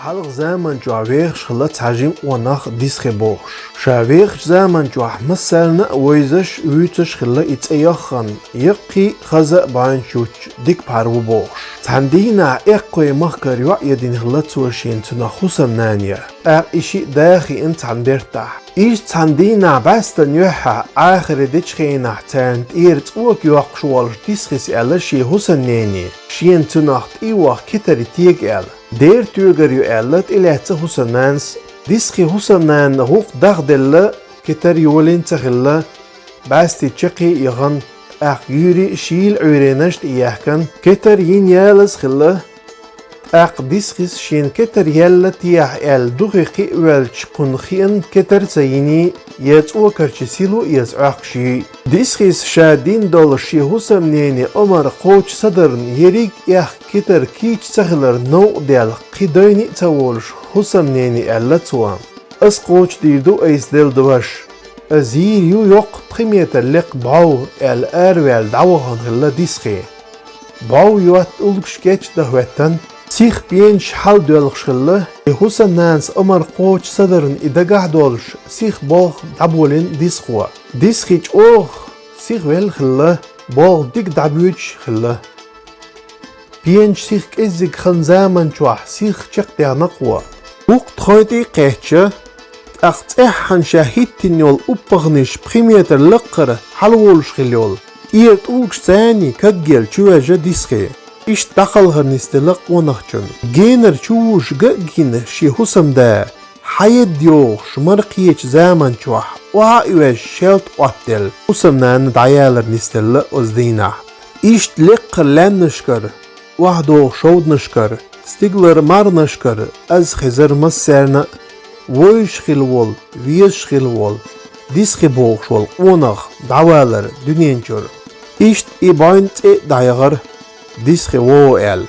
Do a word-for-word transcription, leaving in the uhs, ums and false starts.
Хьалха заман чохь вехаш хилла цхьа жима къонах Дисхи бохуш. Ша вехачу заман чохь массарна а вевзаш, вуьйцуш хилла и цӀе яххана, яккхий а, хаза а бахьанаш юьтуш дика пхьар ву бохуш. Цхьана дийнахь Эккхой махкара йоӀ ядина хилла цо шена цунах хӀусамнана ян. ТӀаккха и шиъ да хиъна цхьана бертахь. Иштта цхьана дийнахь бӀаьстан юьххьехь Ӏахаре дечу хенахь царна тӀера цӀока йоккхуш волуш Дисхис аьлла шен хӀусамнене, шена цунах тӀе а ваха кетаре тега аьлла. Дера тоьгар ю аьлла, тӀелаьцна хӀусамнанас. Дисхи хӀусамнанна гӀуллакх дахделла, кетар йолийна ца хилла, бӀаьсти чаккхе а яхана, тӀаккха юьйрий а шийла Ӏуьйренаш тӀеяьхкина, кетар йина ялаза хилла. ТӀаккха Дисхис шена кетар яьлла техьа аьлла, духе кхиа воьлча, кхунна хиъна кетар а ца йиний, я цӀокарчу сило а еза Ӏохкуш юй. Дисхис ша дина долуш шен хӀусамнене омра кхочуш ца дарна, ерриг а аьхка кетар кийча ца хилар новкъа даьлла, кхин дойна а ца волуш, хӀусамнене аьлла цо: «Ас кхочушдийр ду айса, Делан ваша. Ас йийр ю йоккха пхи метр лекха бӀов», — аьлла, араваьлла дӀавахана хилла Дисхи. БӀов йотта, уллугаш кечдан хӀоьттина, сиха пенаш хьаладоьлхуш хилла. И хӀусамнанас омра кхочуш ца дарна и дагахь а долуш, сиха болх дӀаболийна Дисхо. Дисхи чӀогӀа сиха велла хилла, болх дика дӀабоьдуш хилла. Пенаш сиха кӀеззиг хан заман чохь сиха чекхдехна кхо. Вукху тхоьтӀе а кхаьчча, тӀаккха цӀеххьана ша хӀиттина йолу уппахниш пхи метр лаккхара хьалаволуш хилла йолу, тӀера тӀулгаш царний кагъелла чувоьжна Дисхи. Иштта дӀакхалхар нисделла къонахчун. Генара чувужуш ган а гина шен хӀусамда, хьаедда йогӀуш мара кхечу заман чохь охьа а оьжна, шелта Ӏоттаделла, хӀусамнана дӀаялар нисделла оцу дийнахь. Иштта лекхара лаьмнашкара, охьадогӀу шовданашкара, стигалара марханашкара аз хезара массарна а вевзаш хилла волу, везаш хилла волу, Дисхи бохуш волу къонах дӀавалар дуьнен чуьра. Иштта и бӀойн цӀе а дӀаяхара, Дисхи вогӀу аьлла.